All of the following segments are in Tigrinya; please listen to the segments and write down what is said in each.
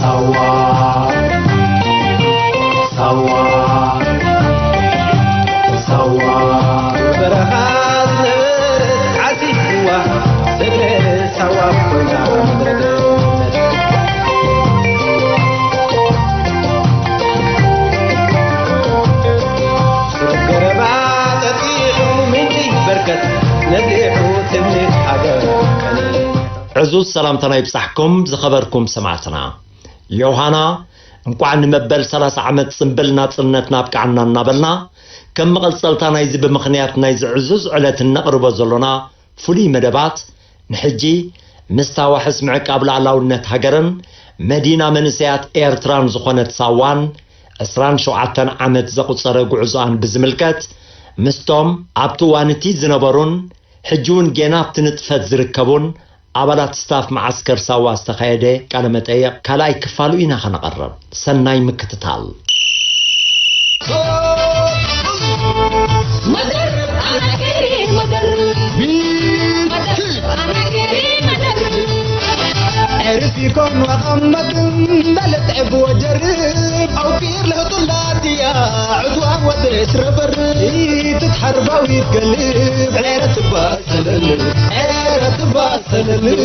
ሳዋ ሳዋ ሳዋ በረኻ ዝነበረት ዓሲብዋ ሰብለ ሳዋ ኮይና ምድረ ገነት። ሱር ገረባ ጠጢዑ ምንጪ በርከት ነዚሑ ትምኒት ሃገር ቀኒት። ዕዙዝ ሰላምታና ይብጻሕኩም ዝኸበርኩም ሰማዕትና። ዮሃና፣ እንቋዕ ንመበል ሰላሳ ዓመት ጽምብል ናጽነትና ኣብቅዓና እናበልና፣ ከም መቐጸልታ ናይዚ ብምኽንያት ናይዚ ዕዙዝ ዕለት እነቕርቦ ዘሎና ፍሉይ መደባት፣ ንሕጂ ምስታ ዋሕስ ምዕቃብ ሉዓላውነት ሃገርን መዲና መንእሰያት ኤርትራን ዝኾነት ሳዋን ዕስራን ሸውዓተን ዓመት ዘቑጸረ ጉዕዞኣን ብዝምልከት፣ ምስቶም ኣብቲ እዋን እቲ ዝነበሩን ሕጂ እውን ጌና ኣብቲ ንጥፈት ዝርከቡን ኣባላት ስታፍ መዓስከር ሳዋ ዝተኻየደ ቃለ መጠይቕ ካልኣይ ክፋሉ ኢና ከነቕርብ። ሰናይ ምክትታል። عرف يكون وغمض بلد عب وجرب أو كير له طلاتي عدوى ودرس ربر تتحرب ويتقلب عيرة باصلل عيرة باصلل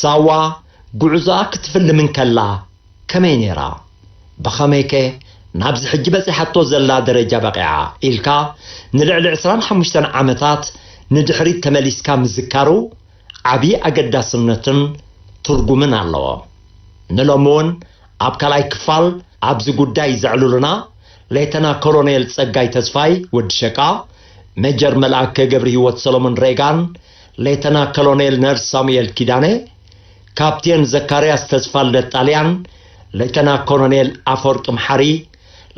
ሳዋ ጉዕዞኣ ክትፍልም እንከላ ከመይ ነይራ? ብኸመይከ ናብዚ ሕጂ በጺሓቶ ዘላ ደረጃ በቒዓ? ኢልካ ንልዕሊ ዕስራን ሓሙሽተን ዓመታት ንድሕሪት ተመሊስካ ምዝካሩ ዓብዪ ኣገዳስነትን ትርጉምን ኣለዎ። ንሎሚ እውን ኣብ ካልኣይ ክፋል ኣብዚ ጉዳይ ዘዕልሉና ሌተና ኮሎኔል ጸጋይ ተስፋይ ወዲ ሸቃ፣ ሜጀር መልኣከ ገብረ ህይወት ሰሎሞን ሬጋን፣ ሌተና ኮሎኔል ነርስ ሳሙኤል ኪዳነ፣ ካፕቴን ዘካርያስ ተስፋልደት ጣልያን፣ ሌተና ኮሎኔል ኣፈወርቂ መሓሪ፣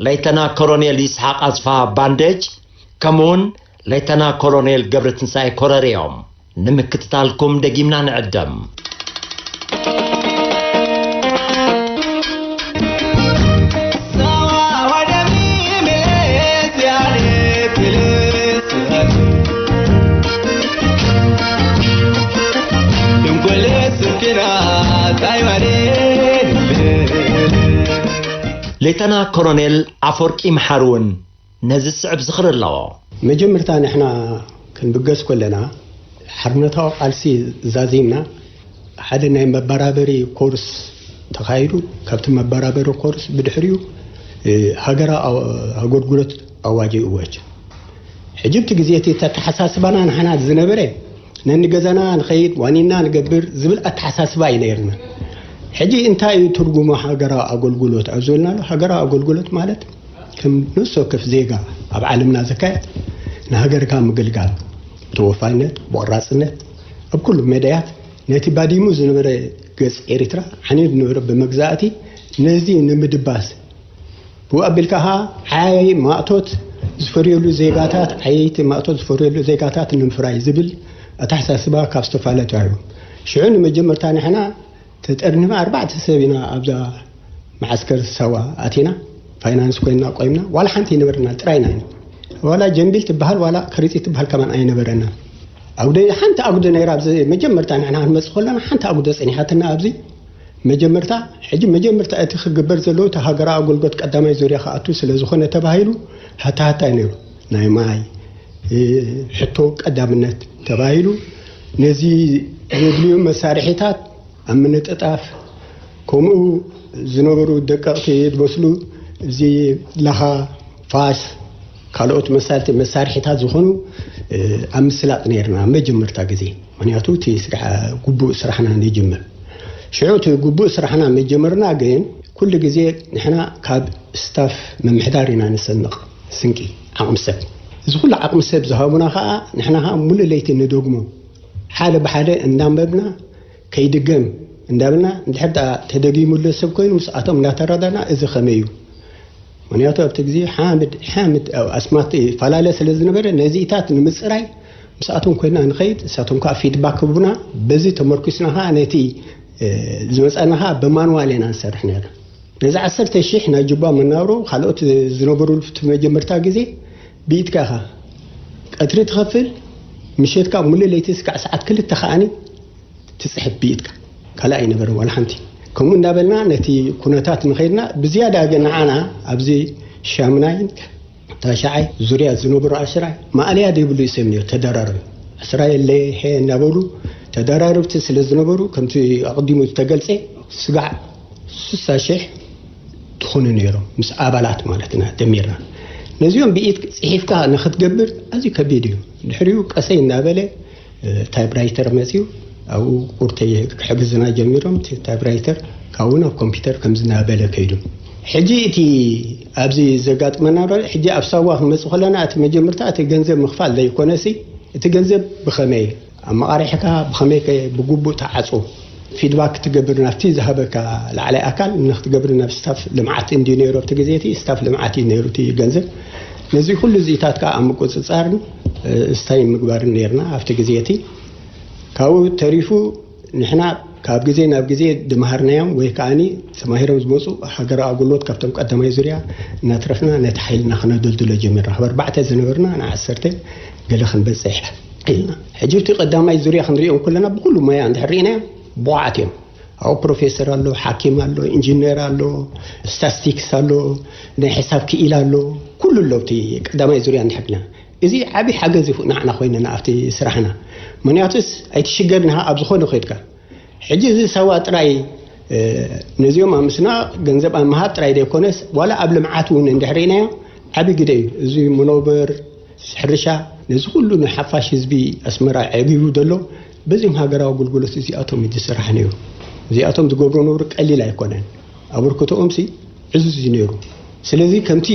ሌተና ኮሎኔል ይስሓቅ ኣስፍሃ ባንደጅ፣ ከምኡውን ሌተና ኮሎኔል ገብረትንሳኤ ኮረር እዮም። ንምክትታልኩም ደጊምና ንዕደም። ሌተና ኮሎኔል ኣፈወርቂ መሓሪ እውን ነዚ ዝስዕብ ዝኽሪ ኣለዎ። መጀመርታ ንሕና ክንብገስ ከለና ሓርነታዊ ቃልሲ ዛዚምና ሓደ ናይ መበራበሪ ኮርስ ተኻይዱ፣ ካብቲ መበራበሪ ኮርስ ብድሕሪኡ፣ እ፣ ሃገራዊ ኣው-፣ ኣገልግሎት ኣዋጅ ይእወጅ። ሕጂ ኣብቲ ግዜ እቲ ኣተሓሳስባና ንሕና ዝነበረ ነንገዛና ንኸይድ፣ ዋኒንና ንገብር ዝብል ኣተሓሳስባ እዩ ነይርና። ሕጂ እንታይ እዩ ትርጉሙ ሃገራዊ ኣገልግሎት ኣብ ዝበልናሉ፣ ሃገራዊ ኣገልግሎት ማለት ከም ነፍሲ ወከፍ ዜጋ ኣብ ዓለምና ዝካየድ ንሃገርካ ምግልጋል፣ ብተወፋይነት፣ ብቆራጽነት፣ ኣብ ኩሉ መዳያት ነቲ ባዲሙ ዝነበረ ገጽ ኤርትራ፣ ዓንዩ ዝነበረ ብመግዛእቲ፣ ነዚ ንምድባስ፣ ብኡ ኣቢልካ ኸኣ ዓያዪ ማእቶት ዝፈርየሉ ዜጋታት፣ ዓየይቲ ማእቶት ዝፈርየሉ ዜጋታት ንምፍራይ ዝብል ኣተሓሳስባ ካብ ዝተፋለጠ እዩ። ሽዑ ንመጀመርታ ንሕና ተጠርኒፍና ኣርባዕተ ሰብ ኢና ኣብዛ መዓስከር ሳዋ ኣቲና፣ ፋይናንስ ኮይንና ቆይምና፣ ዋላ ሓንቲ ኣይነበረና፣ ጥራይና ኢና። ዋላ ጀምቢል ትበሃል፣ ዋላ ክርጺት ትበሃል ከማን ኣይነበረና። ኣጉደ፣ ሓንቲ ኣጉደ ነይራ፣ ኣብዚ መጀመርታ ንሕና ክንመጽእ ከለና ሓንቲ ኣጉደ ጸኒሓትና ኣብዚ መጀመርታ። ሕጂ መጀመርታ እቲ ክግበር ዘለዎ እቲ ሃገራዊ ኣገልግሎት ቀዳማይ ዙርያ ክኣቱ ስለ ዝኾነ ተባሂሉ ሃታ ሃታ እዩ ነይሩ። ናይ ማይ፣ እ፣ ሕቶ ቀዳምነት ተባሂሉ ነዚ ዘድልዩ መሳርሒታት ኣብ ምንጥጣፍ፣ ከምኡ ዝነበሩ ደቀቕቲ ዝመስሉ እዚ ላኻ፣ ፋስ፣ ካልኦት መሳርሒ፣ መሳርሒታት ዝኾኑ፣ እ፣ ኣብ ምስላጥ ነይርና መጀመርታ ግዜ። ምኽንያቱ እቲ ስራሕ፣ ግቡእ ስራሕና ንጅምር። ሽዑ እቲ ግቡእ ስራሕና መጀመርና ግን ኩሉ ግዜ ንሕና ካብ ስታፍ ምምሕዳር ኢና ንሰንቕ ስንቂ፣ ዓቕሚ ሰብ። እዚ ኩሉ ዓቕሚ ሰብ ዝሃቡና ኸኣ ንሕና ኸኣ ሙሉእ ለይቲ ንደግሞ። ሓደ ብሓደ እንዳንበብና ከይድገም እንዳበልና፣ እንድሕር ደኣ ተደጊሙሉ ሰብ ኮይኑ ምስኣቶም እንዳተረዳና፣ እዚ ከመይ እዩ? ምኽንያቱ ኣብቲ ግዜ ሓምድ፣ ሓምድ፣ ኣብ ኣስማት ይፈላለ ስለ ዝነበረ፣ ነዚኢታት ንምጽራይ ምስኣቶም ኮይና ንኸይድ፣ ንሳቶም ከኣ ፊድባክ ክህቡና፣ በዚ ተመርኩስና ከኣ ነቲ፣ እ፣ ዝመጻና ከኣ ብማንዋል ኢና ንሰርሕ ነርና። ነዚ ዓሰርተ ሺሕ ናይ ጁባ መናብሮ፣ ካልኦት ዝነበሩሉ እቲ መጀመርታ ግዜ ብኢድካ ኢኻ። ቀትሪ ትኸፍል፣ ምሸት ከኣ ሙሉእ ለይቲ እስካዕ ሰዓት ክልተ ከኣኒ ትጽሕፍ ብኢድካ። ካልእ ኣይነበረን ዋላ ሓንቲ። ከምኡ እንዳበልና ነቲ ኩነታት ንኸይድና ብዝያዳ ግን ንዓና ኣብዚ ሻምናይ ታሽዓይ ዙርያ ዝነበሩ ኣሽራይ ማእለያ ዘይብሉ ይስእኑ ነይሩ። ተደራረቢ ዕስራ የለ፣ ሄ እናበሉ ተደራረብቲ ስለ ዝነበሩ፣ ከምቲ ኣቐዲሙ ዝተገልጸ፣ ስጋዕ ስሳ ሽሕ ትኾኑ ነይሮም፣ ምስ ኣባላት ማለትና ደሚርና። ነዚኦም ብኢድ ጽሒፍካ ንኽትገብር ኣዝዩ ከቢድ እዩ። ድሕሪኡ ቀሰይ እናበለ ታይፕራይተር መፅዩ፣ ኣብኡ ቁርተይ ክሕግዝና ጀሚሮም። እቲ ታይፕራይተር ካብኡ ናብ ኮምፒውተር ከምዚ እናበለ ከይዱ። ሕጂ እቲ ኣብዚ ዘጋጥመና ዶ፣ ሕጂ ኣብ ሳዋ ክንመፅእ ከለና፣ እቲ መጀመርታ እቲ ገንዘብ ምኽፋል ዘይኮነሲ፣ እቲ ገንዘብ ብኸመይ ኣመቓሪሕካ፣ ብኸመይ ከ ብግቡእ ተዓፁ፣ ፊድባክ ክትገብር ናብቲ ዝሃበካ ላዕላይ ኣካል ንክትገብር፣ ናብ ስታፍ ልምዓት እንድዩ ነይሩ ኣብቲ ግዜ እቲ። ስታፍ ልምዓት እዩ ነይሩ እቲ ገንዘብ። ነዚ ኩሉ እዚታት ከዓ ኣብ ምቁፅፃርን፣ እ፣ ስታይ ምግባርን ነይርና ኣብቲ ግዜ እቲ። ካብኡ ተሪፉ ንሕና ካብ ግዜ ናብ ግዜ ድመሃርናዮም ወይ ከዓኒ ተማሂሮም ዝመፁ ሃገራዊ ኣገልግሎት ካብቶም ቀዳማይ ዙርያ እናትረፍና ነቲ ሓይልና ክነደልድሎ ጀሚርና። ካብ ኣርባዕተ ዝነበርና ንዓሰርተ ገለ ክንበፅሕ ኢልና። ሕጂ እቲ ቀዳማይ ዙርያ ክንሪኦም ከለና ብኩሉ ሞያ እንድሕር ርኢናዮም ብቑዓት እዮም። ኣብኡ ፕሮፌሰር ኣሎ፣ ሓኪም ኣሎ፣ ኢንጂነር ኣሎ፣ ስታስቲክስ ኣሎ፣ ናይ ሕሳብ ክኢላ ኣሎ፣ ኩሉ ኣሎ። ኣብቲ ቀዳማይ ዙርያ እንድሕር ርኢና፣ እዚ ዓቢ ሓገዝ እዩ ንዓና ኮይንና ኣብቲ ስራሕና። ምክንያቱስ ኣይትሽገርን ኢኻ ኣብ ዝኾነ ኮይድካ። ሕጂ እዚ ሳዋ ጥራይ፣ እ፣ ነዚኦም ኣምስና ገንዘብ ኣብ ምሃብ ጥራይ ዘይኮነስ፣ ዋላ ኣብ ልምዓት እውን እንድሕር ርኢናዮ ዓቢ ግደ እዩ። እዚ መኖበር፣ ሕርሻ፣ ነዚ ኩሉ ንሓፋሽ ህዝቢ ኣስመራ ኣዕጊቡ ዘሎ፣ በዚኦም ሃገራዊ ኣገልግሎት እዚኣቶም እዩ ዝስራሕ ነይሩ። እዚኣቶም ዝገብሮ ነብሩ ቀሊል ኣይኮነን። ኣበርክቶኦምሲ ዕዙዝ እዩ ነይሩ። ስለዚ ከምቲ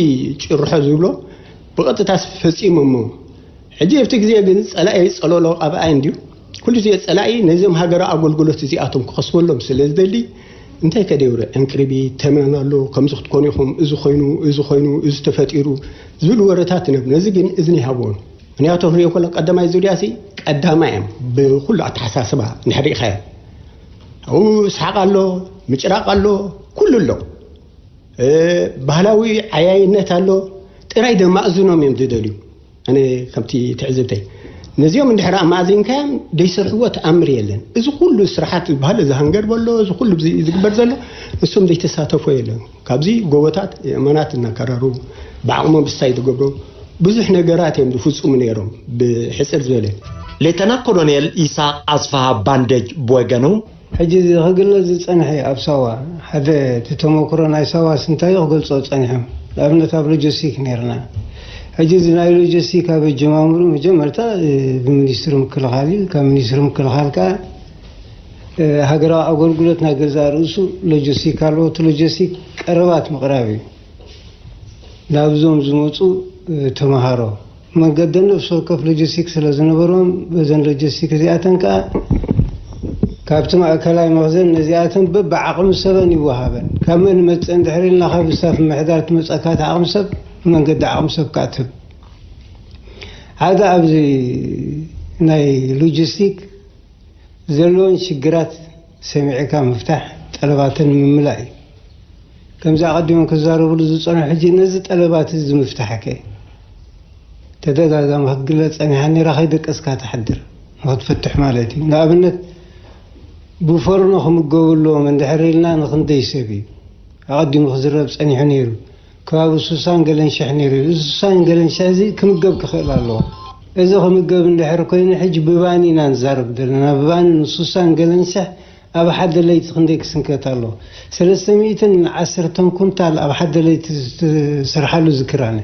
ጭርሖ ዝብሎ ብቐጥታ ፈጺሞሞ። ሕጂ ኣብቲ ግዜ ግን ጸላኢ ጸሎሎ ቃብኣ እንድዩ። ኩሉ ግዜ ጸላኢ ነዞም ሃገራዊ ኣገልግሎት እዚኣቶም ክኸስበሎም ስለ ዝደሊ፣ እንታይ ከደብረ ዕንቅሪቢ፣ ተመን ኣሎ፣ ከምዚ ክትኮኑ ኢኹም፣ እዚ ኮይኑ፣ እዚ ኮይኑ፣ እዚ ተፈጢሩ ዝብል ወረታት ነብ-፣ ነዚ ግን እዝኒ ይሃብዎ። ምክንያቱ ክንሪኦ ከሎ ቀዳማይ ዙርያ ሲ ቀዳማይ እዮም ብኩሉ ኣተሓሳስባ እንድሕር ርኢኻዮ። ኣብኡ ስሓቕ ኣሎ፣ ምጭራቕ ኣሎ፣ ኩሉ ኣሎ። እ፣ ባህላዊ ዓያይነት ኣሎ። ጥራይ ደማእዝኖም እዮም ዝደልዩ። ኣነ ከምቲ ትዕዝብተይ፣ ነዚኦም እንድሕር ኣማእዚንካዮም ደይሰርሕዎ ተኣምር የለን። እዚ ኩሉ ስራሓት ዝበሃል፣ እዚ ሃንገር በሎ፣ እዚ ኩሉ ብዚ-፣ ዝግበር ዘሎ፣ ንሶም ዘይተሳተፎ የለን። ካብዚ ጎቦታት የእማናት እናከረሩ፣ ብዓቕሞም ብስታይ ዝገብሩ ብዙሕ ነገራት እዮም ዝፍጽሙ ነይሮም። ብሕጽር ዝበለ። ሌተና ኮሎኔል ይስሐቅ ኣስፍሃ ባንደጅ ብወገኑ፣ ሕጂ እዚ ክግለጽ ዝጸንሐ እዩ ኣብ ሳዋ። ሓደ እቲ ተመክሮ ናይ ሳዋስ እንታይ እዩ ክገልጾ ጸኒሖም። ንኣብነት ኣብ ሎጂስቲክ ነይርና። ሕጂ እዚ ናይ ሎጂስቲክ ኣብ ኣጀማምሩ መጀመርታ፣ እ፣ ብሚኒስትሪ ምክልኻል እዩ። ካብ ሚኒስትሪ ምክልኻል ከኣ፣ እ፣ ሃገራዊ ኣገልግሎት ናይ ገዛእ ርእሱ ሎጂስቲክ ኣለዎ። እቲ ሎጂስቲክ ቀረባት ምቕራብ እዩ። ናብዞም ዝመጹ፣ እ፣ ተመሃሮ መንገደን ነፍሲ ወከፍ ሎጂስቲክ ስለ ዝነበሮም፣ በዘን ሎጂስቲክ እዚኣተን ከኣ ካብቲ ማእከላይ መኽዘን ነዚኣተን በብዓቕሚ ሰበን ይወሃበን። ካብ መን መጸ እንድሕር ኢልና፣ ካብ ስታፍ ምምሕዳር ትመጸካ እቲ ዓቕሚ ሰብ፣ መንገዲ ዓቕሚ ሰብ ከኣ ትህብ። ሓደ ኣብዚ ናይ ሎጂስቲክ ዘለወን ሽግራት ሰሚዕካ ምፍታሕ፣ ጠለባተን ምምላእ እዩ። ከምዚ ኣቐዲሞም ክዛረብሉ ዝጸንሑ፣ ሕጂ ነዚ ጠለባት እዚ ምፍታሕ ከ ተደጋጋሚ ክትግለጽ ጸኒሓ ነይራ፣ ከይደቀስካ ትሓድር ንኽትፈትሕ ማለት እዩ። ንኣብነት ብፎርኖ ክምገቡ ኣለዎም እንድሕር ኢልና ንኽንደይ ሰብ እዩ ኣቐዲሙ ክዝረብ ጸኒሑ ነይሩ። ከባቢ ሱሳን ገለን ሽሕ ነይሩ እዩ። እዚ ሱሳን ገለን ሽሕ እዚ ክምገብ ክኽእል ኣለዎ። እዚ ክምገብ እንድሕር ኮይኑ፣ ሕጂ ብባኒ ኢና ንዛረብ ዘለና። ብባኒ ንሱሳን ገለን ሽሕ ኣብ ሓደ ለይቲ ክንደይ ክስንከት ኣለዎ? ሰለስተ ሚእትን ዓሰርተን ኩንታል ኣብ ሓደ ለይቲ ዝስርሓሉ ዝክር ኣነ።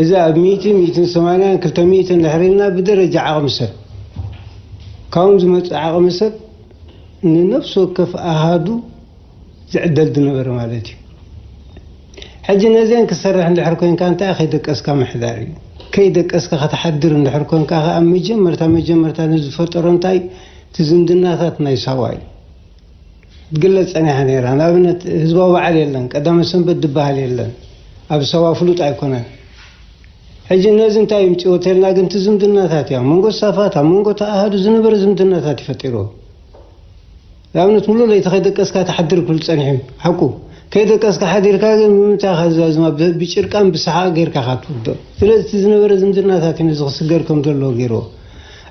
እዚ ኣብ ሚእቲ፣ ሚእትን ሰማንያን፣ ክልተ ሚእትን እንድሕር ኢልና ብደረጃ ዓቕሚ ሰብ፣ ካብኦም ዝመጽእ ዓቕሚ ሰብ ንነፍሲ ወከፍ ኣሃዱ ዝዕደል ዝነበረ ማለት እዩ። ሕጂ ነዚአን ክሰርሕ እንድሕር ኮንካ እንታይ ከይደቀስካ ምሕዳር እዩ። ከይደቀስካ ከተሓድር እንድሕር ኮንካ ከኣ መጀመርታ፣ መጀመርታ ንዝፈጠሮ እንታይ እቲ ዝምድናታት ናይ ሳዋ እዩ። ትግለጽ ጸኒሓ ነይራ። ንኣብነት ህዝባዊ በዓል የለን፣ ቀዳመ ሰንበት ዝበሃል የለን። ኣብ ሳዋ ፍሉጥ ኣይኮነን። ሕጂ ነዚ እንታይ ይምጽኦ ተልና ግን እቲ ዝምድናታት እዩ። ኣብ መንጎ ስታፋት፣ ኣብ መንጎ እቲ ኣሃዱ ዝነበረ ዝምድናታት ይፈጢርዎ። ንኣብነት፣ ሙሉእ ለይቲ ከይደቀስካ ትሓድር ክብል ጸኒሑ እዩ። ሓቁ። ከይደቀስካ ሓዲርካ ግን ብምንታይ ኢኻ ዝዛዝማ? ብ-፣ ብጭርቃን ብሰሓቕ ጌርካ ኢኻ ትውድቕ። ስለዚ እቲ ዝነበረ ዝምድናታት እዩ ነዚ ክስገር ከም ዘለዎ ገይርዎ።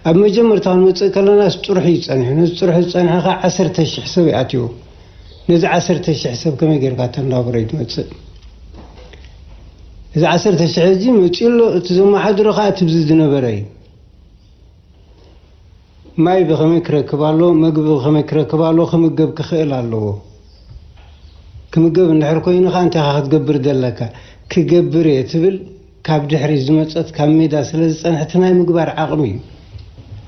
ኣብ መጀመርታ ክንመፅእ ከለናስ ጥርሑ እዩ ፀኒሑ። ነዚ ጥርሑ ዝፀንሐ ከዓ ዓሰርተ ሽሕ ሰብ ይኣትዎ። ነዚ ዓሰርተ ሽሕ ሰብ ከመይ ጌርካ ተናብሮ እዩ ትመፅእ? እዚ ዓሰርተ ሽሕ እዚ መፂኡ ኣሎ። እቲ ዘመሓድሮ ከዓ ትብዚ ዝነበረ እዩ። ማይ ብኸመይ ክረክብ ኣሎ፣ መግቢ ብኸመይ ክረክብ ኣሎ፣ ክምገብ ክኽእል ኣለዎ። ክምገብ እንድሕር ኮይኑ ከዓ እንታይ ኢኻ ክትገብር ዘለካ? ክገብር እየ ትብል፣ ካብ ድሕሪ ዝመፀት ካብ ሜዳ ስለ ዝፀንሐት ናይ ምግባር ዓቕሚ እዩ።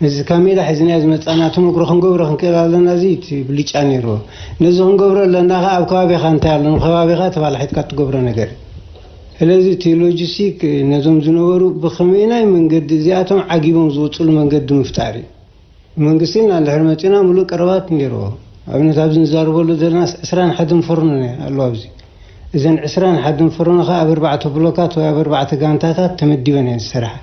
ነዚ ካብ ሜዳ ሒዝናዮ ዝመፃና ተመክሮ ክንገብሮ ክንክእል ኣለና። እዚ እቲ ብልጫ ነይርዎ። ነዚ ክንገብሮ ኣለና ከዓ ኣብ ከባቢኻ እንታይ ኣሎ፣ ንከባቢኻ ተባላሒትካ እትገብሮ ነገር እዩ። ስለዚ እቲ ሎጂስቲክ ነዞም ዝነበሩ ብኸመይናይ መንገዲ እዚኣቶም ዓጊቦም ዝወፅሉ መንገዲ ምፍጣር እዩ። መንግስቲ ኢና እንድሕር መፂና ምሉእ ቀረባት ነይርዎ። ኣብነት ኣብዚ ንዛረበሉ ዘለናስ ዕስራን ሓደን ፈርኖ ኣለዋ ኣብዚ። እዘን ዕስራን ሓደን ፈርኖ ከዓ ኣብ ኣርባዕተ ብሎካት ወይ ኣብ ኣርባዕተ ጋንታታት ተመዲበን እየን ዝሰርሓ።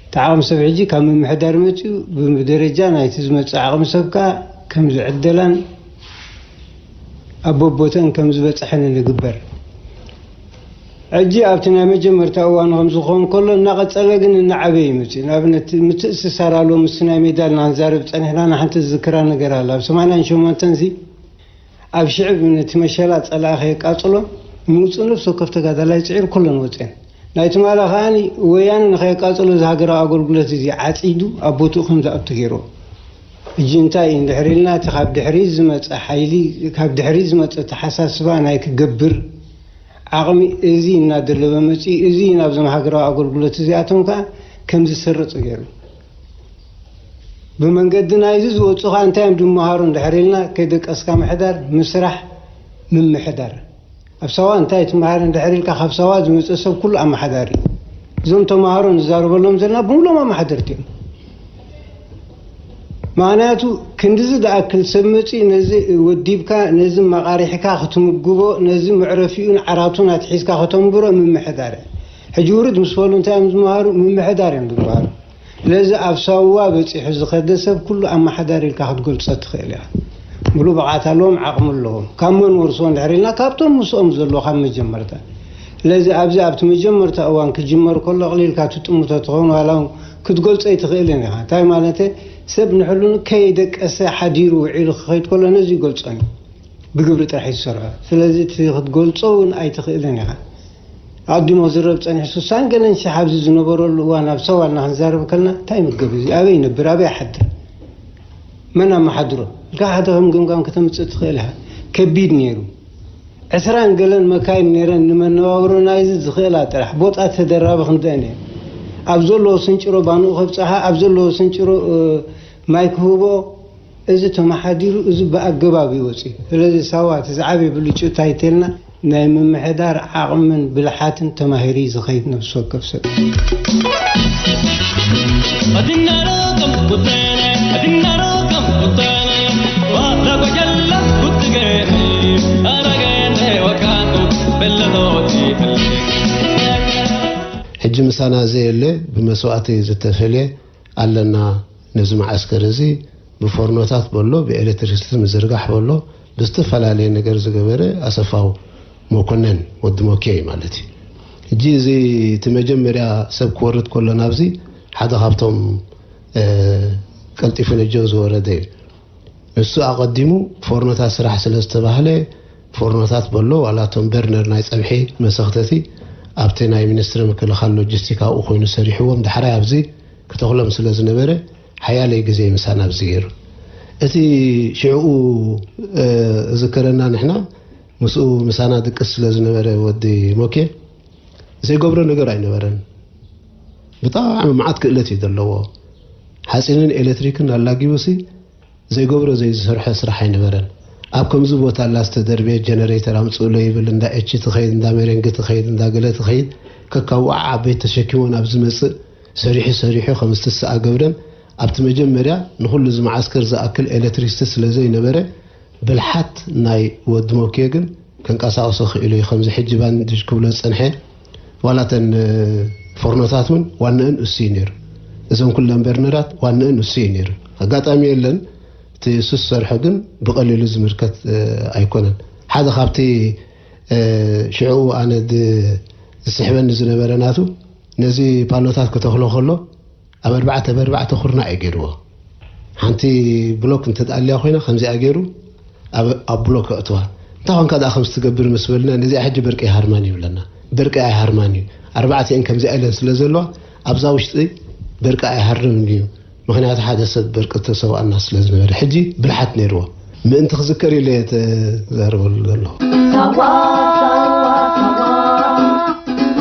እቲ ዓቕሚ ሰብ ሕጂ ካብ ምምሕዳር መፂኡ ብደረጃ ናይቲ ዝመፅእ ዓቕሚ ሰብ ከዓ ከም ዝዕደላን ኣብ በቦተን ከም ዝበፅሐን ንግበር። ሕጂ ኣብቲ ናይ መጀመርታ እዋን ከም ዝኸውን ከሎ እናቐፀለ ግን እናዓበየ ይመፅእ። ንኣብነት ምትእስሳር ኣሎ ምስ ናይ ሜዳ ኢልና ክንዛረብ ፀኒሕና ንሓንቲ ዝዝክራ ነገር ኣላ። ኣብ ሰማንያን ሸሞንተን እዚ ኣብ ሽዕብ ነቲ መሸላ ፀላኢ ከየቃፅሎ ምውፅእ ነፍሲ ወከፍ ተጋዳላይ ፅዒር ኩለን ወፅአን። ናይ ትማሊ ከዓኒ ወያነ ንኸየቃፅሎ እዚ ሃገራዊ ኣገልግሎት እዚ ዓፂዱ ኣብ ቦትኡ ከም ዝኣቱ ገይርዎ። ሕጂ እንታይ እዩ እንድሕር ኢልና እቲ ካብ ድሕሪ ዝመፀ ሓይሊ ካብ ድሕሪ ዝመፀ ተሓሳስባ ናይ ክገብር ዓቕሚ እዚ እናደለበ መፂኡ፣ እዚ ናብዞም ሃገራዊ ኣገልግሎት እዚኣቶም ከዓ ከም ዝስርፅ ገይሩ። ብመንገዲ ናይዚ ዝወፁ ከዓ እንታይ እዮም ዝመሃሩ እንድሕር ኢልና፣ ከይደቀስካ ምሕዳር፣ ምስራሕ፣ ምምሕዳር። ኣብ ሳዋ እንታይ ትመሃር እንድሕር ኢልካ፣ ካብ ሳዋ ዝመፀ ሰብ ኩሉ ኣመሓዳሪ እዩ። እዞም ተምሃሮ ንዛረበሎም ዘለና ብምሎም ኣመሓደርቲ እዮም። ምኽንያቱ ክንድዚ ዝኣክል ሰብ መፂኡ ነዚ ወዲብካ ነዚ መቓሪሕካ ክትምግቦ ነዚ መዕረፊኡን ዓራቱን ኣትሒዝካ ከተንብሮ ምምሕዳር እዩ። ሕጂ ውርድ ምስ በሉ እንታይ እዮም ዝመሃሩ? ምምሕዳር እዮም ዝመሃሩ። ስለዚ ኣብ ሳዋ በፂሑ ዝኸደ ሰብ ኩሉ ኣመሓዳሪ ኢልካ ክትገልፆ ትኽእል ኢኻ። ሙሉ ብቕዓት ኣለዎም፣ ዓቕሚ ኣለዎም። ካብ መን ወርሶ እንድሕር ኢልና ካብቶም ምስኦም ዘሎ ካብ መጀመርታ። ስለዚ ኣብዚ ኣብቲ መጀመርታ እዋን ክጅመር ከሎ ኣቕሊልካ ትጥምቶ ትኸውን ዋላ እውን ክትገልፆ ኣይትኽእልን ኢኻ። እንታይ ማለት ሰብ ንሕሉን ከይደቀሰ ሓዲሩ ውዒሉ ክኸይድ ከሎ ነዚ ይገልፆን እዩ። ብግብሪ ጥራሕ እዩ ዝሰርሖ። ስለዚ እቲ ክትገልፆ እውን ኣይትኽእልን ኢኻ። ኣዲሞ ዝረብ ፀኒሑ ስሳን ገለን ሽሕ ኣብዚ ዝነበረሉ እዋን ኣብ ሰዋልና ክንዛረብ ከልና እንታይ ይምገብ እዚ ኣበይ ይነብር ኣበይ ይሓድር መን ኣመሓድሮ ኢልካ ሓደ ከም ገምጋም ከተምፅእ ትኽእል ኢኻ። ከቢድ ነይሩ። ዕስራን ገለን መካይን ነይረን ንመነባብሮ ናይዚ ዝኽእላ ጥራሕ ቦጣ ተደራቢ ክንደአን እየን ኣብ ዘለዎ ስንጭሮ ባንኡ ከብፅሓ ኣብ ዘለዎ ስንጭሮ ማይ ክህቦ እዚ ተመሓዲሩ እዚ ብኣገባብ ይወፅእ። ስለዚ ሳዋ እቲ ዝዓበየ ብልጭታ ይተልና ናይ ምምሕዳር ዓቕምን ብልሓትን ተማሂሩ እዩ ዝኸይድ ነብሲ ወከፍ ሰብ። ሕጂ ምሳና ዘየለ ብመስዋእቲ ዝተፈልየ ኣለና። ነዚ መዓስከር እዚ ብፎርኖታት በሎ ብኤሌክትሪክሲቲ ምዝርጋሕ በሎ ብዝተፈላለየ ነገር ዝገበረ ኣሰፋው መኮነን ወዲ ሞኬ ማለት እዩ። ሕጂ እዚ እቲ መጀመርያ ሰብ ክወርድ ከሎ ናብዚ ሓደ ካብቶም ቀልጢፉ ነጀው ዝወረደ እዩ። ንሱ ኣቐዲሙ ፎርኖታት ስራሕ ስለ ዝተባህለ ፎርኖታት በሎ ዋላ እቶም በርነር ናይ ፀብሒ መሰኽተቲ ኣብቲ ናይ ሚኒስትሪ ምክልኻል ሎጂስቲክ ኣብኡ ኮይኑ ሰሪሕዎም ዳሕራይ ኣብዚ ክተኽሎም ስለ ዝነበረ ሓያለይ ግዜ ምሳና ኣብዚ ገይሩ። እቲ ሽዕኡ ዝከረና ንሕና ምስኡ ምሳና ድቅስ ስለ ዝነበረ ወዲ ሞኬ ዘይገብሮ ነገር ኣይነበረን። ብጣዕሚ መዓት ክእለት እዩ ዘለዎ። ሓፂንን ኤሌክትሪክን ኣላጊቡሲ ዘይገብሮ ዘይዝሰርሖ ስራሕ ኣይነበረን። ኣብ ከምዚ ቦታ ኣላ ዝተደርበየት ጀነሬተር ኣምፅእሎ ይብል እንዳ ኤች ትኸይድ እንዳ መሬንግ ትኸይድ እንዳ ገለ ትኸይድ ከካውዓ ዓበይቲ ተሸኪሞ ናብ ዝመፅእ ሰሪሑ ሰሪሑ ከም ዝትስኣ ገብረን ኣብቲ መጀመርያ ንኹሉ እዚ መዓስከር ዝኣክል ኤሌክትሪክስቲ ስለ ዘይነበረ ብልሓት ናይ ወዲ ሞኬ ግን ከንቀሳቕሶ ክኢሉ እዩ። ከምዚ ሕጂ ባንድጅ ክብሎ ዝፀንሐ ዋላ እተን ፎርኖታት እውን ዋንእን እሱ እዩ ነይሩ። እዞም ኩለን በርነራት ዋንእን እሱ እዩ ነይሩ። ኣጋጣሚ የለን እቲ እሱ ዝሰርሖ ግን ብቐሊሉ ዝምልከት ኣይኮነን። ሓደ ካብቲ ሽዕኡ ኣነ ዝስሕበኒ ዝነበረ ናቱ ነዚ ፓሎታት ክተኽሎ ከሎ ኣብ ኣርባዕተ ብኣርባዕተ ኩርናዕ እዩ ገይርዎ። ሓንቲ ብሎክ እንተትኣልያ ኮይና ከምዚኣ ገይሩ ኣብ ኣብ ብሎክ ኣእትዋ። እንታይ ኾንካ ደኣ ከምዚ ትገብር ምስ በልና፣ ነዚኣ ሕጂ በርቂ ኣይሃርማን እዩ ይብለና። በርቂ ኣይሃርማን እዩ። ኣርባዕቲኤን ከምዚኣ ኢለን ስለ ዘለዋ ኣብዛ ውሽጢ በርቂ ኣይሃርምን እዩ። ምኽንያቱ ሓደ ሰብ በርቂ ተሰውኣና ስለ ዝነበረ። ሕጂ ብልሓት ነይርዎ። ምእንቲ ክዝከር ኢለ እየ ተዛረበሉ ዘለኹ። ሳዋ ሳዋ ሳዋ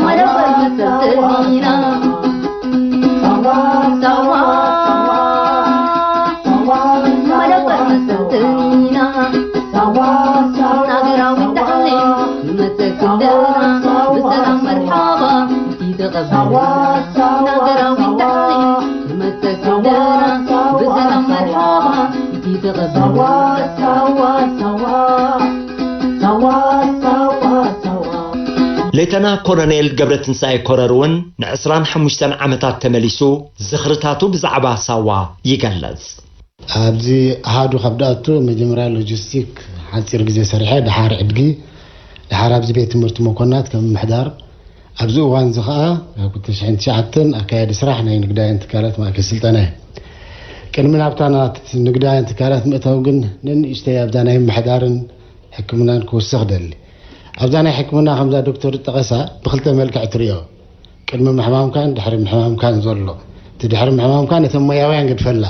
ማለበር መሰልጥኒና። ሳዋ ሳዋ ሳዋ ማለበር መሰልጥኒና። ሳዋ ሳዋ ናገራዊ ዳዕሊን መተክደና ብሰላም መርሓባ እቲ ተቐበልና። ናገራዊ ዳዕሊን መተክደና ብሰላም መርሓባ እቲ ተቐበልና። ሳዋ ሳዋ ሳዋ ሳዋ ሳዋ ሳዋ። ሌተና ኮሎኔል ገብረትንሳኤ ኮረር እውን ንዕስራን ሓሙሽተን ዓመታት ተመሊሱ ዝኽርታቱ ብዛዕባ ሳዋ ይገልጽ። ኣብዚ ኣሃዱ ካብ ደኣቱ መጀመርያ ሎጂስቲክ ሓፂር ግዜ ሰሪሐ፣ ደሓር ዕድጊ፣ ደሓር ኣብዚ ቤት ትምህርቲ መኮናት ከም ምምሕዳር፣ ኣብዚ እዋን እዚ ኸዓ ኣብ ክልተ ሽሕን ትሽዓተን ኣካያዲ ስራሕ ናይ ንግዳውያን ትካላት ማእከል ስልጠና እየ። ቅድሚ ናብታ ናት ንግዳውያን ትካላት ምእታው ግን ንንእሽተይ ኣብዛ ናይ ምምሕዳርን ሕክምናን ክውስኽ ደሊ። ኣብዛ ናይ ሕክምና ከምዛ ዶክተር ዝጠቐሳ ብክልተ መልክዕ ትሪኦ። ቅድሚ ምሕማምካን ድሕሪ ምሕማምካን ዘሎ። እቲ ድሕሪ ምሕማምካ ነተን ሞያውያን ግድፈላ።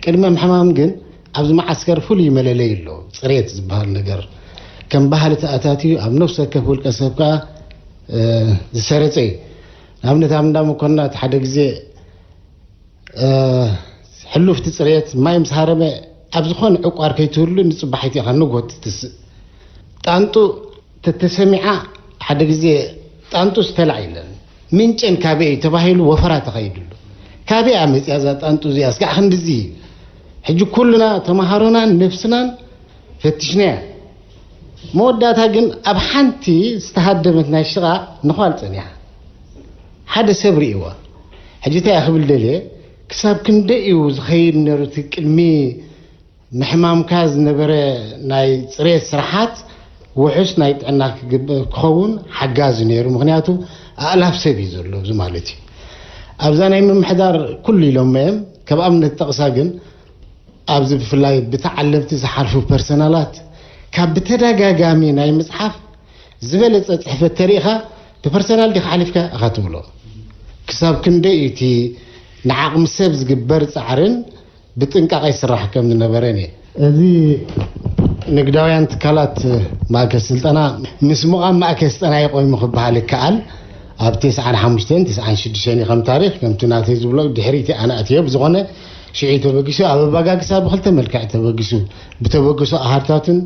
ቅድሚ ምሕማም ግን ኣብዚ መዓስከር ፍሉይ መለለይ ኣሎ። ጽሬት ዝበሃል ነገር ከም ባህሊ ተኣታትዩ ኣብ ነፍሲ ወከፍ ውልቀ ሰብ ከኣ፣ እ፣ ዝሰረጸ እዩ። ንኣብነት ኣብ እንዳ መኮንናት ሓደ ግዜ፣ እ፣ ሕሉፍቲ ጽሬት ማይ ምስ ሃረመ ኣብ ዝኾነ ዕቋር ከይትህሉ ንጽባሒት ኢኻ ንጎት ትስእ። ጣንጡ ተተሰሚዓ ሓደ ግዜ ጣንጡ ዝተላዕ የለን። ምንጨን ካበይ እዩ ተባሂሉ ወፈራ ተኸይድሉ። ካበይ እያ መጽያ እዛ ጣንጡ እዚኣ? እስካዕ ክንድዚ እዩ። ሕጂ ኩልና ተምሃሮናን ነብስናን ፈትሽናያ። መወዳእታ ግን ኣብ ሓንቲ ዝተሃደመት ናይ ሽቓቕ ንዃል ጸኒሓ። ሓደ ሰብ ርእይዋ። ሕጂ እንታይ እየ ክብል ደልየ? ክሳብ ክንደይ እዩ ዝኸይድ ነይሩ እቲ ቅድሚ ምሕማምካ ዝነበረ ናይ ጽሬት ስራሓት ውሑስ ናይ ጥዕና ክግብ-፣ ክኸውን ሓጋዚ ነይሩ። ምኽንያቱ ኣእላፍ ሰብ እዩ ዘሎ ኣብዚ ማለት እዩ። ኣብዛ ናይ ምምሕዳር ኩሉ ኢሎሞ እዮም። ከም ኣብነት ጠቕሳ ግን ኣብዚ ብፍላይ ብተዓለምቲ ዝሓልፉ ፐርሰናላት ካብ ብተደጋጋሚ ናይ ምጽሓፍ ዝበለጸ ጽሕፈት ተሪኢኻ ብፐርሰናል ዲኻ ሓሊፍካ ኢኻ ትብሎ። ክሳብ ክንደይ እዩ እቲ ንዓቕሚ ሰብ ዝግበር ጻዕርን ብጥንቃቐ ይስራሕ ከም ዝነበረን እየ። እዚ ንግዳውያን ትካላት ማእከል ስልጠና ምስ ምቓም ማእከል ስልጠና እዩ ቆይሙ ክበሃል ይከኣል። ኣብ ተስዓን ሓሙሽተን፣ ተስዓን ሽዱሽተን እዩ ከም ታሪኽ፣ ከምቲ ናተይ ዝብሎ ድሕሪት ኣነ ኣትዮ። ብዝኾነ ሽዑ ተበጊሱ ኣብ ኣባጋግሳ ብኽልተ መልክዕ ተበጊሱ፣ ብተበግሶ ኣሃድታትን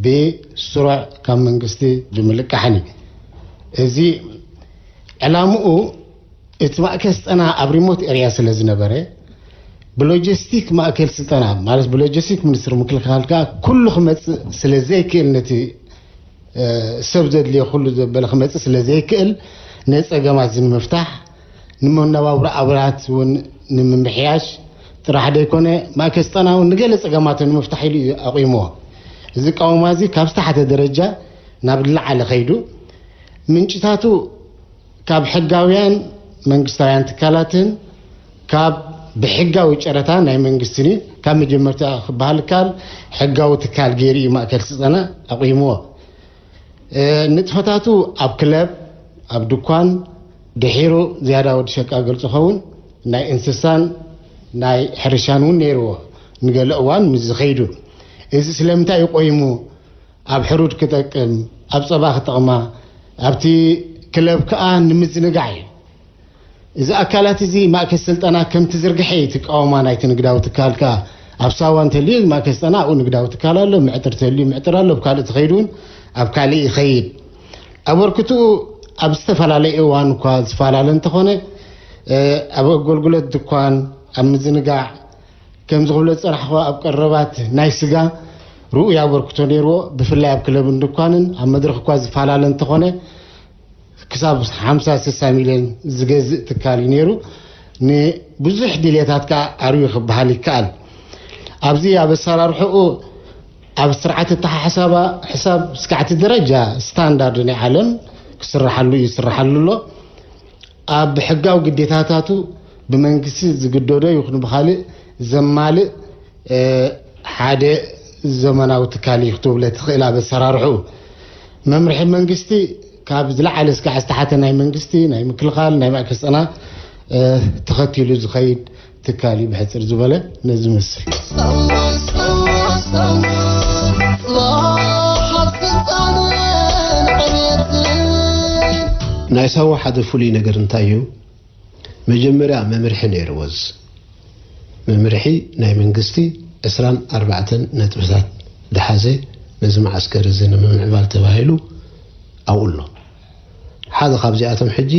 ብስሩዕ ካብ መንግስቲ ብምልቃሕን እዩ። እዚ ዕላምኡ እቲ ማእከል ስልጠና ኣብ ሪሞት ኤርያ ስለ ዝነበረ ብሎጂስቲክ ማእከል ስልጠና ማለት ብሎጂስቲክ ሚኒስትሪ ምክልኻል ከዓ ኩሉ ክመፅእ ስለ ዘይክእል ነቲ፣ እ፣ ሰብ ዘድልዮ ኩሉ ዘበለ ክመፅእ ስለ ዘይክእል ነፀገማት እዚ ንምፍታሕ ንመነባብሮ ኣባላት እውን ንምምሕያሽ ጥራሕ ዘይኮነ ማእከል ስልጠና እውን ንገለ ፀገማቱ ንምፍታሕ ኢሉ እዩ ኣቑምዎ። እዚ ኣቃውማ እዚ ካብ ዝተሓተ ደረጃ ናብ ዝለዓለ ከይዱ ምንጭታቱ ካብ ሕጋውያን መንግስታውያን ትካላትን ካብ ብሕጋዊ ጨረታ ናይ መንግስትን እዩ። ካብ መጀመርታ ክበሃል ይከኣል ሕጋዊ ትካል ገይሩ እዩ ማእከል ስልጠና ኣቑምዎ። እ፣ ንጥፈታቱ ኣብ ክለብ፣ ኣብ ድኳን፣ ድሒሩ ዝያዳ ወዲ ሸቃ ገልጹ ኸውን ናይ እንስሳን ናይ ሕርሻን እውን ነይርዎ። ንገለ እዋን ምስ ዝኸይዱ እዚ ስለምንታይ እዩ ቆይሙ? ኣብ ሕሩድ ክጠቅም፣ ኣብ ጸባ ክጠቕማ፣ ኣብቲ ክለብ ከኣ ንምዝንጋዕ እዩ። እዚ ኣካላት እዚ ማእከል ስልጠና ከም ትዝርግሐ እዩ እቲ ቃውማ ናይቲ ንግዳዊ ትካል ከኣ። ኣብ ሳዋ እንተልዩ ማእከል ስልጠና ኣብኡ ንግዳዊ ትካል ኣሎ፣ ምዕጥር ተልዩ ምዕጥር ኣሎ፣ ኣብ ካልእ ተኸይዱ እውን ኣብ ካልእ ይኸይድ። ኣበርክትኡ ኣብ ዝተፈላለየ እዋን እኳ ዝፈላለ እንተኾነ፣ እ፣ ኣብ ኣገልግሎት ድኳን፣ ኣብ ምዝንጋዕ፣ ከምዚ ክብሎ ዝጸናሕኹ ኣብ ቀረባት ናይ ስጋ ርኡይ ኣበርክቶ ነይርዎ። ብፍላይ ኣብ ክለብን ድኳንን ኣብ መድረኽ እኳ ዝፈላለ እንተኾነ፣ ክሳብ ሓምሳ ስሳ ሚልዮን ዝገዝእ ትካል እዩ ነይሩ። ንብዙሕ ድልየታት ከኣ ኣርዩ ክበሃል ይከኣል። ኣብዚ ኣብ ኣሰራርሕኡ ኣብ ስርዓት ኣተሓሕሳባ ሕሳብ እስካዕ እቲ ደረጃ ስታንዳርድ ናይ ዓለም ክስርሓሉ ይስርሓሉ ኣሎ። ኣብ ሕጋዊ ግዴታታቱ ብመንግስቲ ዝግደዶ ይኹን ብኻልእ ዘማልእ ሓደ ዘመናዊ ትካል እዩ ክትብለ ትኽእል። ኣብ ኣሰራርሑ መምርሒ መንግስቲ ካብ ዝለዓለ እስካዕ ዝተሓተ ናይ መንግስቲ ናይ ምክልኻል ናይ ማእከል ስልጠና ተኸቲሉ ዝኸይድ ትካል እዩ። ብሕፅር ዝበለ ነዚ መስል። ናይ ሳዋ ሓደ ፍሉይ ነገር እንታይ እዩ? መጀመርያ መምርሒ ነይርዎ። እዚ መምርሒ ናይ መንግስቲ ዕስራን ኣርባዕተን ነጥብታት ዝሓዘ፣ ነዚ መዓስከር እዚ ንምምዕባል ተባሂሉ ኣብኡ ኣሎ። ሓደ ካብዚኣቶም ሕጂ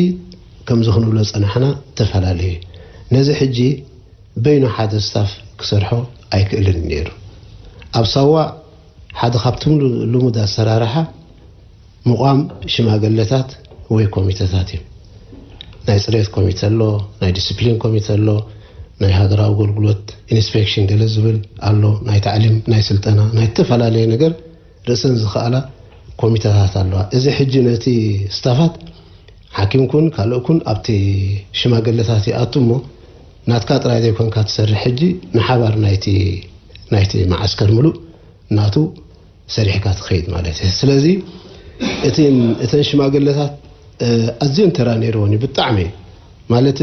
ከምዚ ክንብሎ ጸናሕና ተፈላለየ። ነዚ ሕጂ በይኑ ሓደ ስታፍ ክሰርሖ ኣይክእልን ነይሩ። ኣብ ሳዋ ሓደ ካብቶም ሉ- ልሙድ ኣሰራርሓ ምቋም ሽማግለታት ወይ ኮሚተታት እዩ። ናይ ፅሬት ኮሚተ ኣሎ፣ ናይ ዲስፕሊን ኮሚተ ኣሎ፣ ናይ ሃገራዊ ኣገልግሎት ኢንስፔክሽን ገለ ዝብል ኣሎ፣ ናይ ታዕሊም ናይ ስልጠና ናይ ዝተፈላለየ ነገር ርእሰን ዝኸኣላ ኮሚተታት ኣለዋ። እዚ ሕጂ ነቲ ስታፋት ሓኪም ኩን ካልእ ኩን ኣብቲ ሽማግለታት ይኣቱ እሞ ናትካ ጥራይ ዘይኮንካ ትሰርሕ ሕጂ ንሓባር ናይቲ ናይቲ መዓስከር ምሉእ ናቱ ሰሪሕካ ትኸይድ ማለት እዩ። ስለዚ እተን ሽማግለታት ኣዝየን ተራ ነይርወን እዩ ብጣዕሚ ማለት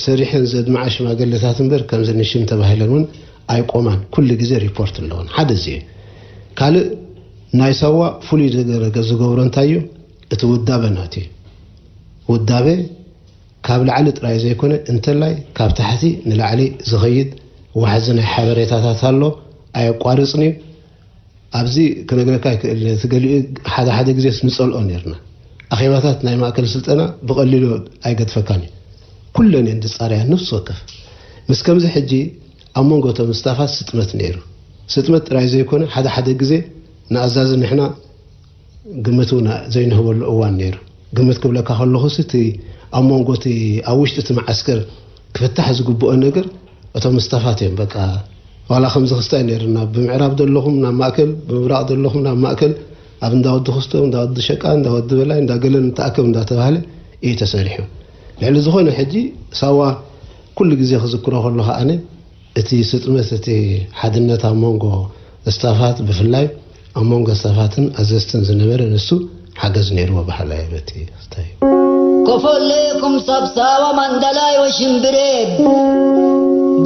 ሰሪሐን ዘድምዓ ሽማግለታት እምበር ከምዚ ንሽም ተባሂለን እውን ኣይቆማን። ኩሉ ግዜ ሪፖርት ኣለወን። ሓደ እዚ እዩ። ካልእ ናይ ሳዋ ፍሉይ ዝገብሮ እንታይ እዩ? እቲ ውዳበ ናት እዩ። ውዳበ ካብ ላዕሊ ጥራይ ዘይኮነ እንተላይ ካብ ታሕቲ ንላዕሊ ዝኸይድ ዋሕዚ ናይ ሓበሬታታት ኣሎ። ኣየቋርፅን እዩ። ኣብዚ ክነግረካ ይክእል እቲ ገሊኡ ሓደ ሓደ ግዜስ ንፀልኦ ነርና። ኣኼባታት ናይ ማእከል ስልጠና ብቐሊሉ ኣይገድፈካን እዩ። ኩለን እየን ዝፃረያ ነፍሲ ወከፍ። ምስ ከምዚ ሕጂ ኣብ መንጎ እቶም ስታፋት ስጥመት ነይሩ። ስጥመት ጥራይ ዘይኮነ ሓደ ሓደ ግዜ ንኣዛዚ ንሕና ግምት እውን ዘይንህበሉ እዋን ነይሩ። ግምት ክብለካ ከለኹስ እቲ ኣብ መንጎ እቲ ኣብ ውሽጢ እቲ መዓስከር ክፍታሕ ዝግብኦ ነገር እቶም ስታፋት እዮም። በቃ ዋላ ከምዚ ክስታይ ነይርና ብምዕራብ ዘለኹም ናብ ማእከል ብምብራቕ ዘለኹም ናብ ማእከል ኣብ እንዳወዲ ክስቶ እንዳወዲ ሸቃ እንዳወዲ በላይ እንዳገለን ንተኣከብ እንዳተባህለ እዩ ተሰሪሑ። ልዕሊ ዝኾነ ሕጂ ሳዋ ኩሉ ግዜ ክዝክሮ ከለኹ ኣነ እቲ ስጥመት እቲ ሓድነት ኣብ መንጎ ስታፋት ብፍላይ ኣብ መንጎ ስታፋትን ኣዘዝትን ዝነበረ ንሱ ሓገዝ ነይርዎ በሃላይ በቲ ክስታይ። كفلكم سبساوة مندلاي وشمبريب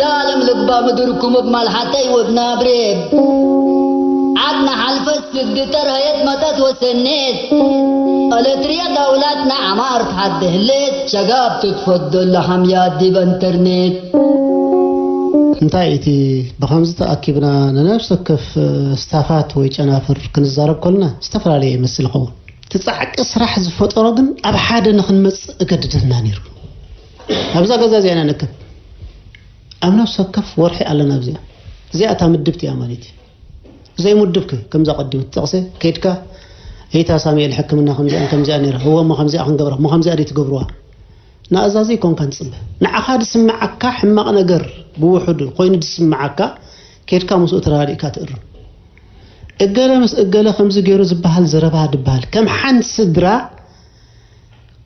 دالم لقبة مدركم بملحتي وبنابريب عدنا حلفت ስዲ ተርሀየት መጠት ወሰኔት። ኤለትርያ ዳውላትና ዓማር ትሓዲ ህሌት። ሸጋብ ትትፈዶ ለሓምያ ዲብ እንተርኔት። እንታይ እቲ ብኸምዚ ተኣኪብና ንነብሲ ወከፍ ስታፋት ወይ ጨናፍር ክንዛረብ ከልና ዝተፈላለየ ይመስል ይኸውን። እቲ ጻዕቂ ስራሕ ዝፈጠሮ ግን ኣብ ሓደ ንኽንመጽእ እገድደና ነይሩ። ኣብዛ ገዛ እዚኣ ኢና ንርከብ። ኣብ ነብሲ ወከፍ ወርሒ ኣለና ኣብዚኣ። እዚኣ እታ ምድብቲ እያ ማለት እዩ። ዘይምድብክ ከምዛ ቀዲሙ ትጠቕሰ ከይድካ እታ ሳሙኤል ሕክምና ከምዚኣን ከምዚኣ ነይራ እወ እሞ ከምዚኣ ክንገብራ እሞ ከምዚኣ ደይ ትገብርዋ ንኣዛዚ ይኮንካ ንፅበ ንዓኻ ዝስምዓካ ሕማቕ ነገር ብውሑዱ ኮይኑ ዝስምዓካ ከይድካ ምስኡ ተረዳዲእካ ትእርም እገለ ምስ እገለ ከምዚ ገይሩ ዝበሃል ዘረባ ድበሃል ከም ሓንቲ ስድራ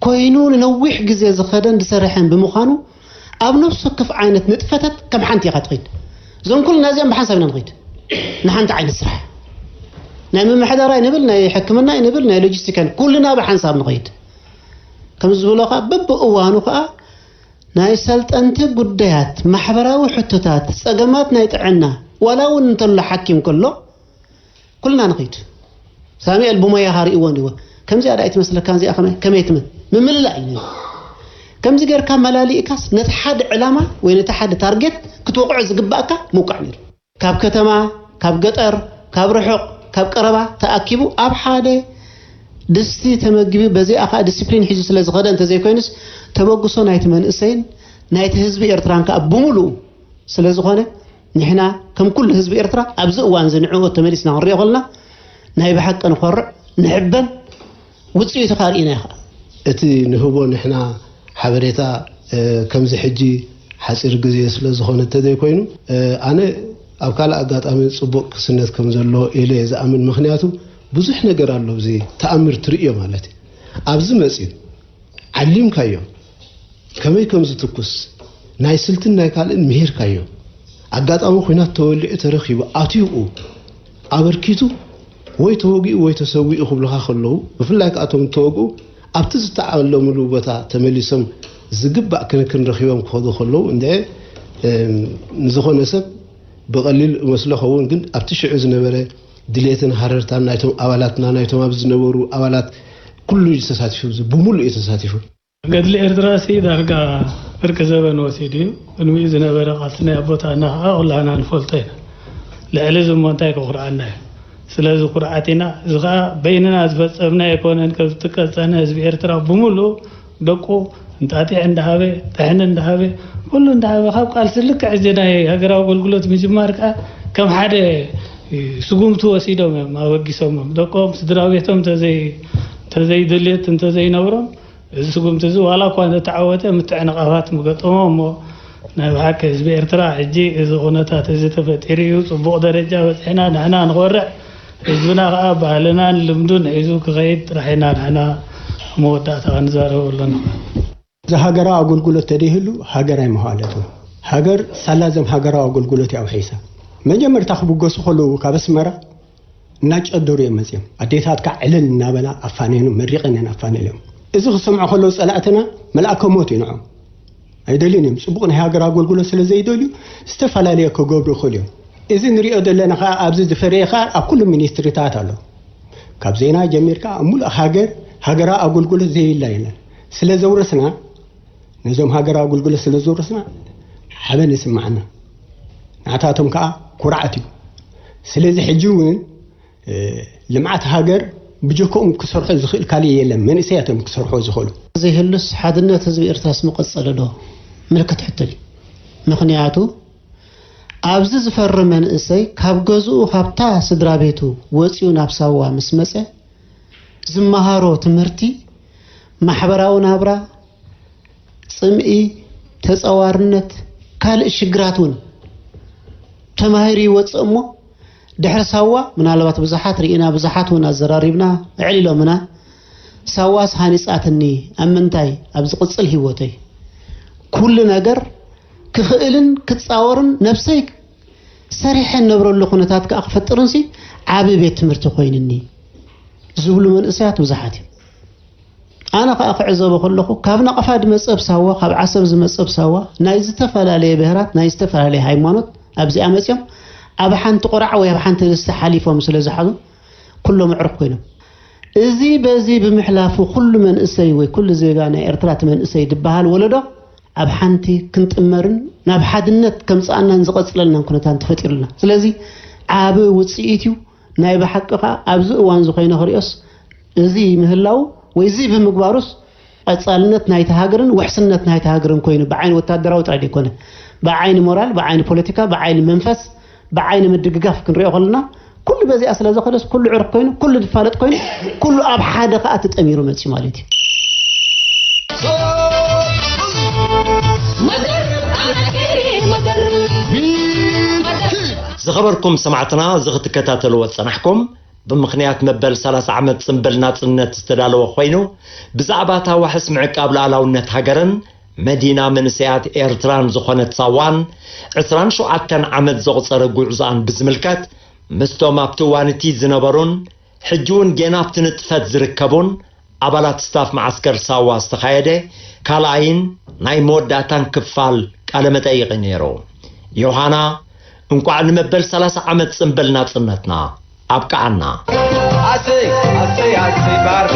ኮይኑ ንነዊሕ ግዜ ዝኸደን ዝሰርሐን ብምዃኑ ኣብ ነፍሲ ወከፍ ዓይነት ንጥፈታት ከም ሓንቲ ኢኻ ትኸይድ። እዞም ኩልና እዚኦም ብሓንሳብ ኢና ንኸይድ። ንሓንቲ ዓይነት ስራሕ ናይ ምምሕዳር ኣይንብል፣ ናይ ሕክምና ኣይንብል፣ ናይ ሎጂስቲክ ኣይንብል፣ ኩልና ብሓንሳብ ንኸይድ። ከም ዝብሎ ከዓ በብእዋኑ ከዓ ናይ ሰልጠንቲ ጉዳያት፣ ማሕበራዊ ሕቶታት፣ ፀገማት ናይ ጥዕና ዋላ እውን እንተሎ ሓኪም ከሎ ኩልና ንኺድ። ሳሙኤል ብሞያኻ ርእይዎ እንዲዎ። ከምዚኣ ዳ ኣይትመስለካን እዚኣ ከመይ ከመይ ትመን ምምልላእ እዩ ነይሩ። ከምዚ ጌርካ መላሊእካስ ነቲ ሓደ ዕላማ ወይ ነቲ ሓደ ታርጌት ክትወቕዖ ዝግባእካ ምውቃዕ ነይሩ። ካብ ከተማ ካብ ገጠር ካብ ርሑቕ ካብ ቀረባ ተኣኪቡ ኣብ ሓደ ድስቲ ተመጊቡ በዚኣ ከዓ ዲስፕሊን ሒዙ ስለ ዝኸደ እንተዘይኮይኑስ ተበግሶ ናይቲ መንእሰይን ናይቲ ህዝቢ ኤርትራን ከዓ ብምሉኡ ስለ ዝኾነ ንሕና ከም ኩሉ ህዝቢ ኤርትራ ኣብዚ እዋን እዚ ንዕወት ተመሊስና ክንሪኦ ከለና ናይ ብሓቂ ንኾርዕ ንሕበን ውፅኢቱ ከዓ ርኢናዮ ከዓ። እቲ ንህቦ ንሕና ሓበሬታ ከምዚ ሕጂ ሓፂር ግዜ ስለ ዝኾነ እንተዘይኮይኑ ኣነ ኣብ ካልእ ኣጋጣሚ ፅቡቕ ክስነት ከም ዘሎ ኢለ እየ ዝኣምን። ምኽንያቱ ብዙሕ ነገር ኣሎ ኣብዚ ተኣምር ትርእዮ ማለት እዩ። ኣብዚ መፂኡ ዓሊምካዮ ከመይ ከም ዝትኩስ ናይ ስልትን ናይ ካልእን ምሂርካዮ። ኣጋጣሚ ኲናት ተወሊዑ ተረኺቡ ኣትዩኡ ኣበርኪቱ ወይ ተወጊኡ ወይ ተሰዊኡ ክብሉኻ ከለዉ፣ ብፍላይ ከኣ እቶም ተወግኡ ኣብቲ ዝተዓለምሉ ቦታ ተመሊሶም ዝግባእ ክንክን ረኺቦም ክኸዱ ከለዉ እንደ ንዝኾነ ሰብ ብቐሊል እመስሎ ኸውን፣ ግን ኣብቲ ሽዑ ዝነበረ ድሌትን ሃረርታን ናይቶም ኣባላትና፣ ናይቶም ኣብዚ ዝነበሩ ኣባላት ኩሉ እዩ ተሳቲፉ፣ ብሙሉእ እዩ ተሳቲፉ። ገድሊ ኤርትራ ሲ ዳርጋ ፍርቂ ዘበን ወሲዱ እዩ። ቅድሚኡ ዝነበረ ቃልሲ ናይ ኣቦታትና ከዓ ኩላህና ንፈልጦ ኢና። ልዕሊ እዚ እሞ እንታይ ከኹርዓና እዩ? ስለዚ ኩርዓት ኢና። እዚ ከዓ በይንና ዝፈጸምና ኣይኮነን። ከብቲ ቀጸነ ህዝቢ ኤርትራ ብምሉኡ ደቁ እንጣጢዕ እንዳሃበ፣ ጥሕኒ እንዳሃበ፣ ኩሉ እንዳሃበ ካብ ቃልሲ ልክዕ እዚ ናይ ሃገራዊ ኣገልግሎት ምጅማር ከዓ ከም ሓደ ስጉምቲ ወሲዶም እዮም ኣበጊሶሞም። ደቆም ስድራ ቤቶም እንተዘይ- እንተዘይድልየት እንተዘይነብሮም እዚ ስጉምቲ እዚ ዋላ እኳ እንተተዓወተ ምትዕንቓፋት ምገጠሞ እሞ ናይ ብሓቂ ህዝቢ ኤርትራ ሕጂ እዚ ኩነታት እዚ ተፈጢሩ እዩ። ጽቡቕ ደረጃ በጺሕና ንሕና ንኾርዕ፣ ህዝብና ከዓ ባህልናን ልምዱን ሒዙ ክኸይድ ጥራሕ ኢና ንሕና መወዳእታ ክንዛረበሉ ንኽእል። እዚ ሃገራዊ ኣገልግሎት ተደይህሉ ሃገር ኣይምሃለትን። ሃገር ሳላ ዘም ሃገራዊ ኣገልግሎት እያ ውሒሳ። መጀመርታ ክብገሱ ከለዉ ካብ ኣስመራ እናጨደሩ እዮም መፅዮም። ኣዴታት ከዓ ዕልል እናበላ ኣፋነኑ መሪቐን እየን ኣፋኒለን። እዚ ክሰምዑ ከለዉ ፀላእትና መልኣከ ሞት እዩ ንዖም። ኣይደልዩን እዮም። ፅቡቕ ናይ ሃገር ኣገልግሎት ስለ ዘይደልዩ ዝተፈላለየ ክገብሩ ይኽእሉ እዮም። እዚ ንሪኦ ዘለና ከዓ ኣብዚ ዝፈረየ ከዓ ኣብ ኩሉ ሚኒስትሪታት ኣሎ። ካብ ዜና ጀሚርካ ኣብ ሙሉእ ሃገር ሃገራዊ ኣገልግሎት ዘይብላ የለን። ስለ ዘውረስና ነዞም ሃገራዊ ኣገልግሎት ስለ ዘውረስና ሓበን ይስማዓና። ንዓታቶም ከዓ ኩርዓት እዩ። ስለዚ ሕጂ እውን ልምዓት ሃገር ብጀክኦም ክሰርሖ ዝኽእል ካሊእ የለን። መንእሰያት እዮም ክሰርሖ ዝኽእሉ። ዘይህሉስ ሓድነት ህዝቢ ኤርትራስ ምቐጸለ ዶ? ምልክት ሕቶ እዩ። ምኽንያቱ ኣብዚ ዝፈሪ መንእሰይ ካብ ገዝኡ ካብታ ስድራ ቤቱ ወጺኡ ናብ ሳዋ ምስ መጸ ዝመሃሮ ትምህርቲ፣ ማሕበራዊ ናብራ፣ ጽምኢ፣ ተጻዋርነት፣ ካልእ ሽግራት እውን ተማሂሩ ይወጽእ እሞ ድሕሪ ሳዋ ምናልባት ብዙሓት ርኢና ብዙሓት እውን ኣዘራሪብና ኣዕሊሎምና። ሳዋስ ሃኒጻትኒ ኣብ ምንታይ? ኣብ ዝቕጽል ህይወተይ ኩሉ ነገር ክኽእልን ክጻወርን ነብሰይ ሰሪሐ እነብረሉ ኩነታት ከኣ ክፈጥርንሲ ዓቢ ቤት ትምህርቲ ኮይንኒ ዝብሉ መንእሰያት ብዙሓት እዮም። ኣነ ከኣ ክዕዘቦ ከለኹ ካብ ናቕፋ ዝመጸ ኣብ ሳዋ፣ ካብ ዓሰብ ዝመጸ ኣብ ሳዋ ናይ ዝተፈላለየ ብሄራት ናይ ዝተፈላለየ ሃይማኖት ኣብዚኣ መጽዮም ኣብ ሓንቲ ቁራዕ ወይ ኣብ ሓንቲ ርስቲ ሓሊፎም ስለ ዝሓዙ ኩሎም ኣዕሩኽ ኮይኖም። እዚ በዚ ብምሕላፉ ኩሉ መንእሰይ ወይ ኩሉ ዜጋ ናይ ኤርትራ እቲ መንእሰይ ዝበሃል ወለዶ ኣብ ሓንቲ ክንጥመርን ናብ ሓድነት ከምጽኣናን ዝቐጽለልናን ኩነታት ተፈጢሩልና። ስለዚ ዓቢ ውጽኢት እዩ። ናይ ብሓቂ ከኣ ኣብዚ እዋን እዚ ኮይነ ክሪኦስ እዚ ምህላው ወይ እዚ ብምግባሩስ ቀጻልነት ናይቲ ሃገርን ውሕስነት ናይቲ ሃገርን ኮይኑ ብዓይኒ ወታደራዊ ጥራይ ዘይኮነ ብዓይኒ ሞራል፣ ብዓይኒ ፖለቲካ፣ ብዓይኒ መንፈስ፣ ብዓይኒ ምድግጋፍ ክንሪኦ ከለና ኩሉ በዚኣ ስለ ዝኸደስ ኩሉ ዕርክ ኮይኑ ኩሉ ዝፋለጥ ኮይኑ ኩሉ ኣብ ሓደ ከኣ ተጠሚሩ መፅዩ ማለት እዩ። ዝኸበርኩም ሰማዕትና እዚ ክትከታተልዎ ዝጸናሕኩም ብምኽንያት መበል ሰላሳ ዓመት ጽምብል ናጽነት ዝተዳለወ ኮይኑ ብዛዕባ ታዋሕስ ምዕቃብ ሉዓላውነት ሃገርን መዲና መንእሰያት ኤርትራን ዝኾነት ሳዋን ዕስራን ሸውዓተን ዓመት ዘቑጸረ ጉዕዞኣን ብዝምልከት ምስቶም ኣብቲ እዋን እቲ ዝነበሩን ሕጂ እውን ጌና ኣብቲ ንጥፈት ዝርከቡን ኣባላት ስታፍ መዓስከር ሳዋ ዝተኻየደ ካልኣይን ናይ መወዳእታን ክፋል ቃለ መጠይቕ እዩ ነይሩ። ዮሃና እንቋዕ ንመበል ሰላሳ ዓመት ጽምብል ናጽነትና ኣብቅዓና። ኣሰይ ኣሰይ ኣሰይ ባርካ